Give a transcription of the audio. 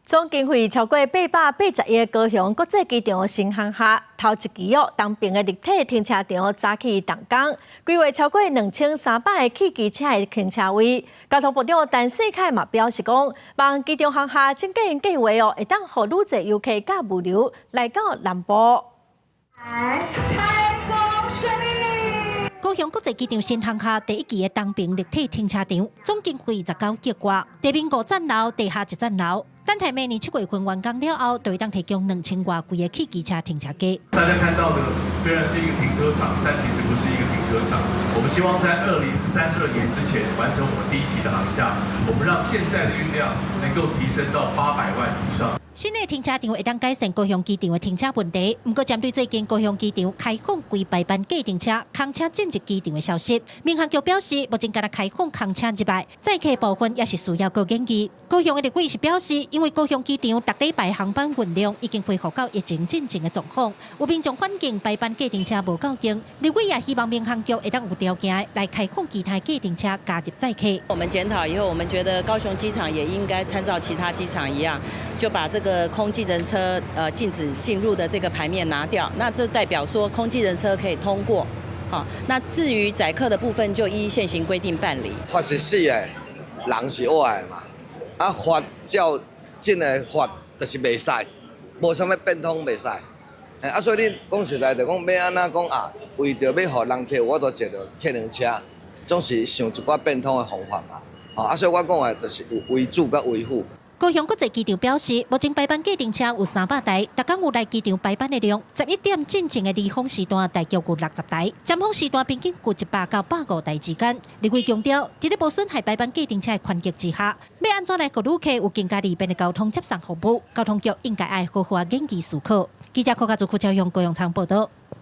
總經費超過880億的高雄國際機場新航廈頭一期哦，東爿的立體停車場早起動工，規劃超過2300個汽機車的停車位。交通部長陳世凱嘛表示講，望機場航廈整建計劃哦，會當予愈濟遊客佮物流來到南部。開工順利。高雄國際機場新航廈第一期的東爿立體停車場，總經費19億外，地面五層樓，地下一層樓。等待明年7月份完工了後，就會當提供2000外櫃的汽機車停車格。大家看到的雖然是一個停車場，但其實不是一個停車場。我們希望在2032年之前完成我們第一期的航廈，我們讓現在的運量能夠提升到800萬以上。新的停車場會當改善高雄機場的停車問題。毋過，針對最近高雄機場開放規排班計程車、空車進入機場的消息，民航局表示，目前干焦開放空車入來，載客部分也是需要閣研究。高雄的立委是表示，因為高雄機場逐禮拜航班運量已經恢復到疫情進前的狀況，有民眾反映排班計程車無夠用，立委也希望民航局會當有條件來開放其他計程車加入載客。我們檢討以後，我們覺得高雄機場也應該參照其他機場一樣，就把這個空計程車禁止進入的這個牌面拿掉，那這代表說空計程車可以通過，好，那至於載客的部分就依現行規定辦理。法是死的，人是活的嘛，啊法照這个法就是袂使，無啥物變通袂使，啊所以你講實在就講欲按怎講啊，為著欲予人客有法度坐著客輪車，總是想一寡變通的方法嘛，啊所以我講的就是有為主佮為輔。高雄國際機場表示，目前排班計程車有300台，逐工有來機場排班的量，11點進前的離峰時段大約有60台，尖峰時段平均有100到150台之間。立委強調，佇咧無損害排班計程車的權益之下，欲按怎來予旅客有更加利便的交通接送服務，交通局應該愛好好研究思考。記者柯家祖、柯超勇、高雄場報道。